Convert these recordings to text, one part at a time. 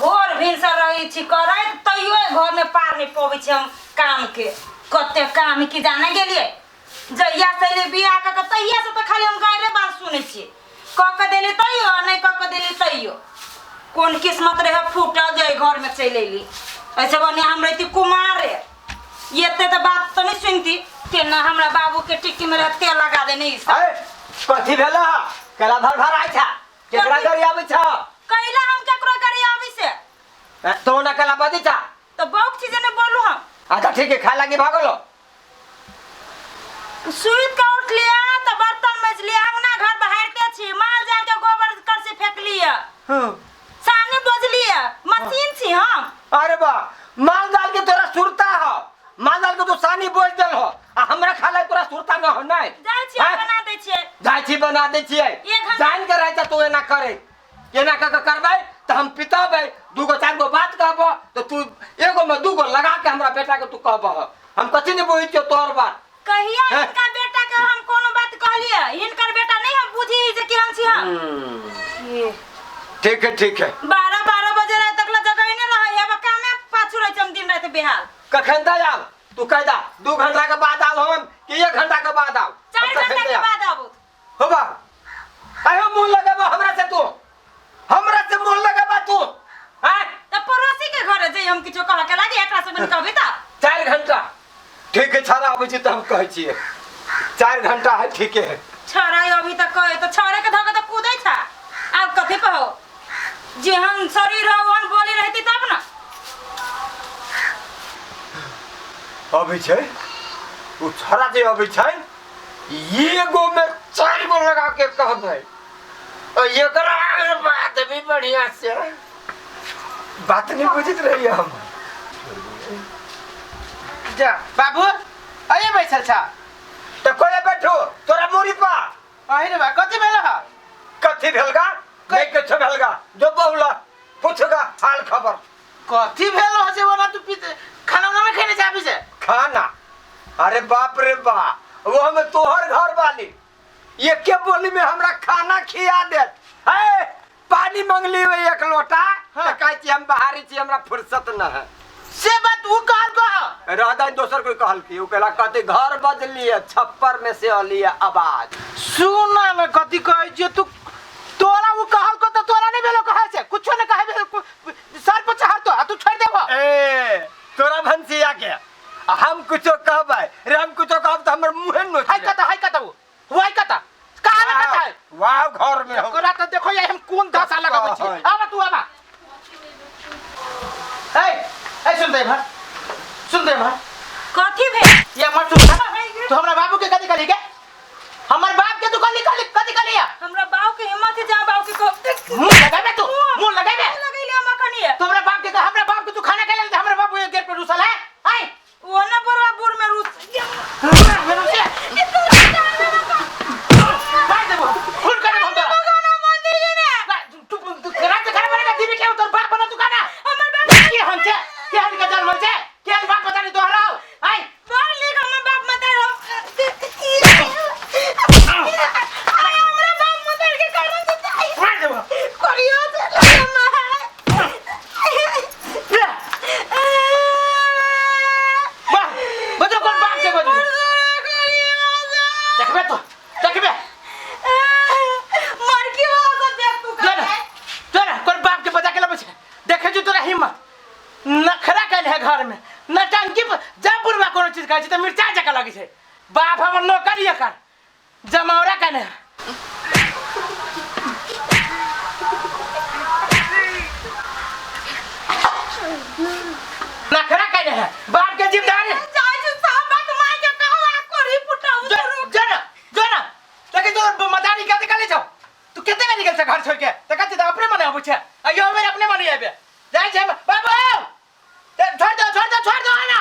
भोर भिनसर रहै छी करैत तैयो एहि घरमे पार नहि पबै छी हम कामके। कते काम की जाने गेलियै, जहिया से एलियै बियाह कऽ के तहिया से तऽ खाली हम गाइरे बात सुनै छियै। कऽ के देली तैयो आ नहि कऽ के देली तैयो। कोन किस्मत रहे फूटल जे एहि घरमे चलि अयली। एहिसँ बढ़िआँ हम रहिती कुमारे, एते तऽ बात तऽ नहि सुनती। तेना हमरा बाबूके टिक्कीमे रहे तेल लगा देने ई सब। अरे कथी भेल केला भर भर आइ छा, केकरा गाड़ी आबै छा? कैला हम केकरो गाड़ी आबै से? तो ना केला बदी छा। तो बहुत चीज ने बोलू हम। अच्छा ठीक है, खाए लागी भागलो। सुइत के उठ लिया तो बर्तन मज लिया, अंगना घर बहारते छी, माल जाल के गोबर करसी फेंक लिया। हाँ। सानी बोझ लिया, मशीन छी हम। अरे बा, माल जाल के तोरा सुरता हो, माल जाल के तो सानी बोझ देल हो, आ हमरा खाला तोरा सुरता न हो नहीं। जाइ छी बना दै छियै। जाइ छी बना दै छियै। एक घंटा- जान के रहै तू एना करे, एना क के करबै तऽ हम पितबै, दूगो चारि गो बात कहबो तऽ तू एगो में दूगो लगा के हमरा बेटा के तू कहबह। हम कथी नहीं बुझै छियौ तोहर बात। कहिया हैं? हिनका बेटा के हम कोनो बात कहलियै? हिनकर बेटा नहीं हम बुझी जे केहन छी हम। ये। ठीक है ठीक है। 12-12 बजे रात तक ला जगह नहीं रहे है, अब कामे पाछू रहे हम दिन रात बेहाल। कखन दे आब तू कह दा, 2 घंटा के बाद आब हम कि 1 घंटा के बाद आब? 4 हम कखन घंटा दे के आब? बाद आबू। हो बा, आयो मुंह लगेबा हमरा से, तू हमरा से मुंह लगेबा तू? हैं? त पड़ोसी के घर जे हम किछो कह के लागी एकरा से बन कहबी त 4 घंटा ठीक है। छाड़ा आबै छी तऽ हम कहै छियै 4 घंटा है, ठीके है। छाड़ा अभी तक कहे तो छाड़े के धके तो कूदै छा। आब कथी कहो, जेहन शरीर हो ओहन बोली रहती तब ना। अबै छै ओ छाड़ा जे अबै छै, एगो में 4 गो लगा के कहबै, और एकरा बात भी बढ़िया से बात नहीं बुझित रहिए हम। जा बाबू, अये बैठल छा। तो कोई बैठो तोरा मुरी पा। अहे रे बा, कथी भेल ह? कथी भेल गा? नहीं कुछ भेल गा, जो बहुला पूछगा हाल खबर। कथी भेल ह से ओना तू पीते खाना उना नहीं खेने जाबी से? खाना? अरे बाप रे बा, वो हम तोहर घर वाली एके बोली में हमरा खाना खिया देत है। पानी मंगली हुई एक लोटा। हाँ। तो कहै छी हम बाहरी छी, हमरा फुर्सत न है। से बात उ कहल कह? रहदा दोसर कोई कहल की, उ कहला कहते घर बदलिए छप्पर में से अलिए आवाज। सुना न कथी कहै छियो तू, तोरा उ कहल को त तोरा नहीं भेलो कहै छै, कुछो नहीं कहै भेल, सर पर चढ़ तो आ तू छोड़ देबो। ए तोरा भंसिया के आ हम कुछो कहबै रे, हम कुछो कहब त हमर मुंहे नोच हाय कता, हाय कता उ वाई कता कहाँ में कता है? वाह घर में हो। तोरा तो देखो ये हम कोन दशा लगाबै छी। आबा तू आबा। ए ए सुन दे भर, सुन दे भर। कथी भेल? ये हमर सुन, तू हमरा बाबू के कथी कहली के? हमर बाप के तू कहली, कहली कथी कहली या? हमरा बाबू के हिम्मत है जा बाबू के कह। मुंह लगाबे तू, मुंह लगाबे। मुंह लगैले हम अखनी है। तू हमरा बाप के, हमरा बाप के तू खाना खेले, हमरा बाबू ये गेट पर रुसल है। आय वो ना बुढ़वा बुढ़ में रुस में रुसे। मार देबो, खून कर देबो हम तोरा। भगवान मंदिर जी ने। तू तू रात के खाना बनेगा दीदी के तोर बाप बना तू खाना। हमर बाप के हम छे, के हम के जन्म छे, के हम बाप पता नहीं तोहरा। आय पढ़ लिख हमर बाप मत रहो। हमरा बाप मत के कारण से मार देबो। करियो से ले। वाह, बजो कोन बाप के बजो। देखबे तो, देखबे। मरकी वाला सब देख तू जो ना, जो ना, कोन बाप के बजा के लबै छै। देखे जो तोरा हिम्मत। नखरा कैल है घर में, नटंकी पर जब बुढ़वा कोनो चीज कहै छै तऽ मिर्चा जकाँ लगै छै। बाप हमर नौकरी एकर जमावरा कैल है। नखरा कैल है बाप के जिम्मेदारी। चाची सब बात माय के कहू आ करी पुटाऊ जो जो ना, जो ना। लेकिन तोर मदारी कते कले छौ? तू कते बेर निकल छ घर छोड़ के? तऽ कते तऽ अपने मने अबै छै। आ यो बेर अपने मने आबे। जाइ छै बाबू। ते छोड़ दो, छोड़ दो, छोड़ दो ना।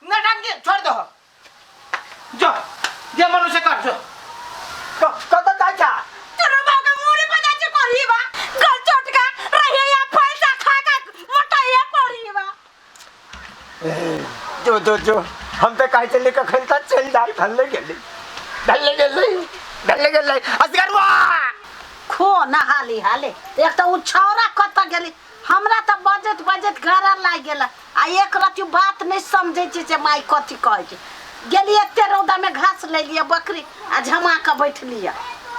नटंकी छोड़ दो। जो जे मनुष्य कर जो। कतऽ जाइ छा? तोरा बाप के मुड़ी पर जाइ छै करही बा। गल चटका रहे या पैसा खा के मोटाइया करही बा। जो जो जो हम तऽ कहै छलियै कखन तक चलि जाइ, भल्ले गेलै, भल्ले गेलै, भल्ले गेलै असगरवा। खो ना हाली हाले, एक तो उ छौरा कत गेली। हमरा तऽ बजैत बजैत गरा लागि गेल आ एक रति बात नहि समझै छी जे माय कथी कहै छै। गेली एते रौदामे घास ले लिअ बकरी आ झमा कऽ बैठलियै।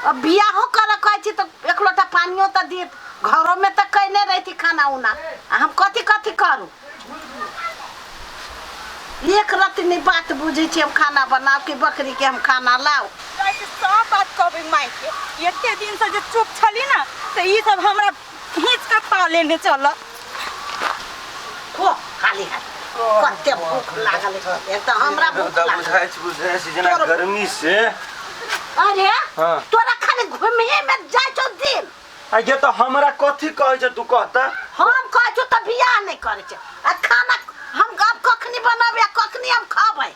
अब बियाहो करऽ कहै छी तऽ एक लोटा पानियो तऽ देत, घरोमे तऽ कयने रहिती खाना उना, आ हम कथी कथी करू? एक रति नहि बात बुझै छी हम खाना बनाउ कि बकरीके हम खाना लाउ। सब बात कहबै मायके, एते दिनसँ जे चुप छली ने तऽ ई सब हमरा खींच कऽ पाले ने चल। खो खाली हाथ, कते भूख लागल है। एक तऽ हमरा भूख लागल। बुझाइ छै, बुझाइ छै जेना गर्मी से। अरे हाँ। तोरा खाली घुमहे में जाइ छौ दिन। आगे तऽ हमरा कथी कहै छै तू कहता? हम कहै छौ तऽ बियाह नहि करै छै आ खाना हम आब कखनी बनबै आ कखनी हम खबै?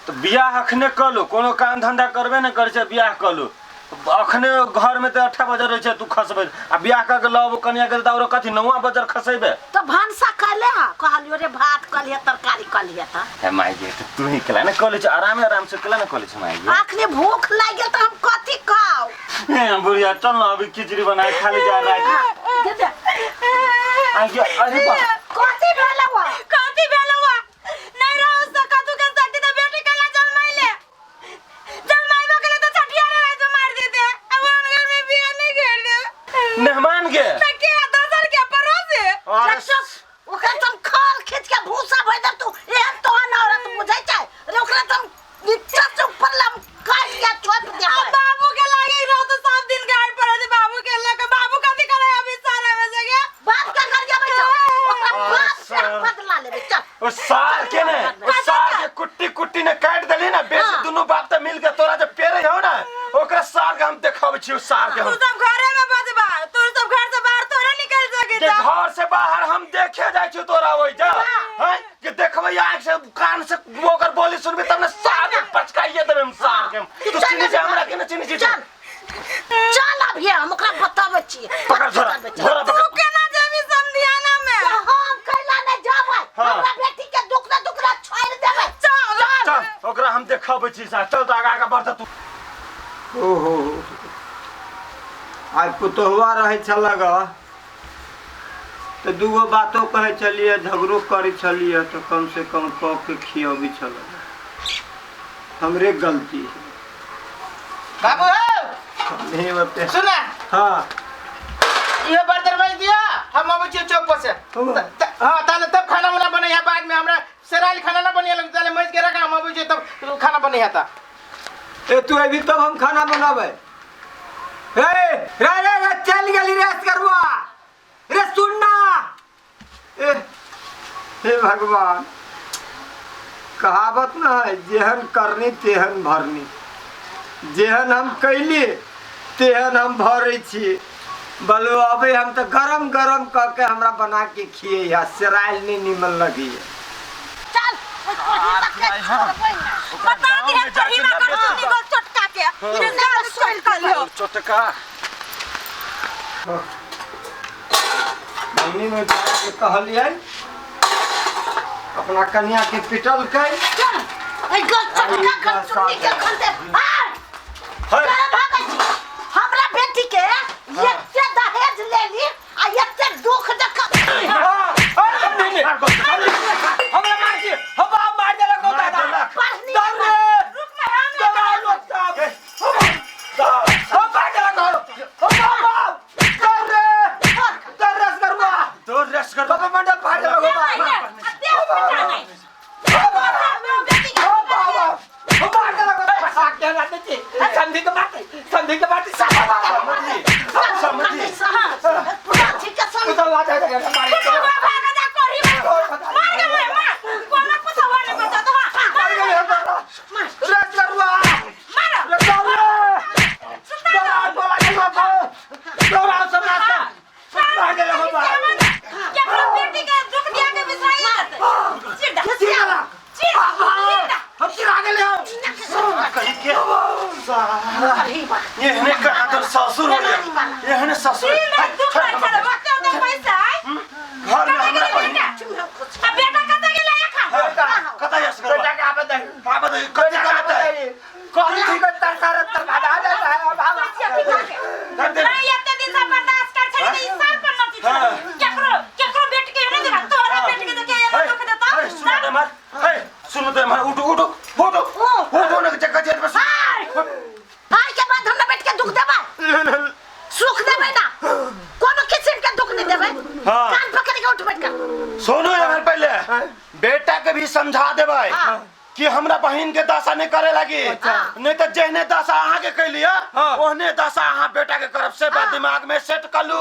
तऽ बियाह अखने कऽ लू, कोनो काम धंधा करबे नहि करै छै, बियाह कऽ लू अखने। घरमे तऽ 8 बजे रहै छै, तू खसबै आ बियाह कऽ के लऽ कनिया के तऽ औरो कथी 9 बजे खसेबै? तऽ भनसा कैले हा, कहलियो रे भात कलिहे तरकारी कलिहे तऽ। हे माय गे, तऽ तू ही केला ने कऽ छै, आरामे आराम से केला ने कऽ छै माय गे। अखनी भूख लागि गेल तऽ हम कथी खाउ? हे बुढ़िया चल न अभी खिचड़ी बनाए खाली जा राति। दे दे। आगे अरे बा कथी भेलौ? कथी भेलौ? नहीं रहो सकत के शक्ति तो बेटी केला जन्मैले, जन्माइबो के तो छठियारे रात में मार देते, अब हम घर में बियाह नहीं कर दे। मेहमान के त के दोसर के पड़ोसी। अरे ओकरा तुम खाल खींच के भूसा भर दे तू, एहन तोहन औरत बुझै छै रे? ओकरा तुम नीचा से ऊपर लम काट के छोप दे। बाबू के लागे रहो तो सब दिन गाड़ पड़े बाबू के लगे, बाबू कथी करे अभी सारा में जगह बाप के घर जाबै छौ, ओकरा बाप से हम बदला लेबै। चल ओ सार के ने, ओ सार के कुट्टी कुट्टी ने काट देली ना बेसी। हाँ। दुनू बाप त मिल के तोरा जे पेरे हो ना, ओकरा सार के हम देखाबै छी, सार के तू हम। सब घरे में बजबा, तू सब घर से बाहर थोड़े निकल सके के घर से बाहर हम देखे जाइ छी तोरा ओइ जा हैं कि देखबै आँख से कान से ओकर बोली सुनबे तब ने सार के पचकाइए देबै हम सार के। तू चिन्ही छै हमरा के? ने चिन्ही छी? चल चल, अभी हम ओकरा बताबै छियै। पकड़ झोरा, झोरा तू पकड़। केना जेबी समधियाना में? हम कैला नहि जाबै? हाँ। हमरा बेटी के दुखना दुखना छोड़ि देबै। चल चल, ओकरा हम देखाबै छी सार। चल तऽ आगा आगा बढ़ तू। ओहो, आइ पुतोहुआ रहै छल ग तऽ दूगो बातो कहै छलियै, झगड़ो करै छलियै तऽ कम से कम कऽ के खियबै छल। हमरे गलती है। बाबू हो। नहीं ओते। सुन। हाँ। इहो बर्तन माजि दिअ, हम अबै छियै चौक पर से। हाँ, ताले तब खाना उना बनै है बाद में, हमरा सेराइल खाना ना बनिए लग, ताले माजि के रख, हम अबै छियै तब खाना बनै है। तऽ ए तू अभी तब हम खाना बनाबै। ए रे रे रे, चल गेली रे करवा रे, सुन ना। ए हे भगवान, कहावत न है, जेहन करनी तेहन भरनी। जेहन हम कैली तेहन हम भरै छी। बलो अबै हम तऽ गरम गरम कऽ के हमरा बना के खियै है, सेराइल नहि निमन लगैए। चल ओइ कोढ़ी तक के छोड़बै ना। बता दी है कहीं ना कर निकल चटका के गाल चटका लियो। चटका। मम्मी में जाके कहलियै, अपना कन्या के पिटलकै। चल एहि गल चटका गल चुन्नी के खलते आ है। कहाँ भागै छी? हमरा बेटी के एते दहेज लेली आ एते दुख देख। हमरा मार के हवा मार देलक ओ दादा। पढ़नी दौड़ रे। रुक ना, हम दौड़ा लोग सब। हम मार देलक हो। हम बाप। दौड़ रे। दौड़ रस करुआ। तोर रेस कर। बाबा मंडल फाड़ देलक हो बाप। हो बाबा। हम मार देलक हो। साक के लाते छी। संधि के बात, संधि के बात। समझी समझी। ठीक है तू तो लाज है मार। रस करुआ। रे दौड़ रे। दौड़ा बोला के बाबा। दौड़ा सब रास्ता। मार देलक हो बाप। चिरा। हम चिरा गेले हम। कहीं के एहने कहाँ तोर ससुर हो एहने ससुर घर में हमरा बहिन। कता यस करवा? बेटा के आबे दही। बाबा दे कथी करत है? कहली ठीक है, तर तर तर भागा जा है बाबा। धर दे। एम्हर उठू उठू उठू उठू ने जगह जेत बस। आइ के बाद हमरा बेट के दुख देबै, सुख देबै ना, कोनो किसिम के दुख नहीं देबै। हाँ। कान पकड़ के उठ बैठ के। सुनू एम्हर, पहले बेटा के भी समझा देबै कि हमरा बहिन के दशा नहीं करे लगी, नहीं तो जेहने दशा अहाँ के कैलिया ओहने दशा अहाँ बेटा के करब, से बात दिमाग में सेट कलू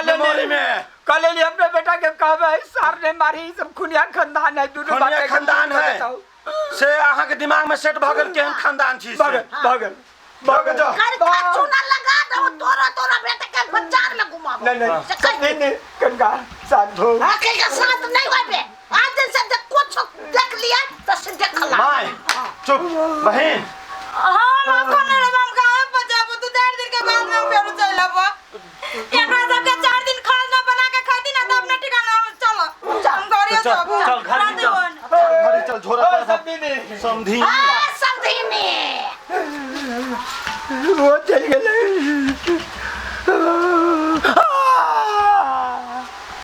मेमोरी में। कल लेली अपने बेटा के कहबै सार ने मारी, ई सब खुनिया खानदान है दुनू। खुनिया बाटे के खानदान है। बताऊ। से अहाँ के दिमाग में सेट भऽ गेल केहन खानदान छी से। भगल भगल। भऽ गेल, जाओ। कर का चूना लगा दो तोरा तोरा बेटा के बाजार में घुमाबो। नहीं नहीं। से कह नहीं नहीं, कनका शांत हो। हाँ, कहीं का साथ नहीं होबे। आज दिन से देख कुछ देख लिया तो से देखला। माय चुप बहिन। हम अखन नहीं रहब, हम गाँव पर जाबो, 2-4 दिन के बाद में हम फेरो चलि अबो। एकरा सबके 4 दिन खाना बना के खाती ना तब ना ठिकाना। हम चलो, हम घरे चल जाबो। चल घर ही चल, रात चल घर ही चल, झोरा ओ पर समझी नहीं। समझी। हाँ,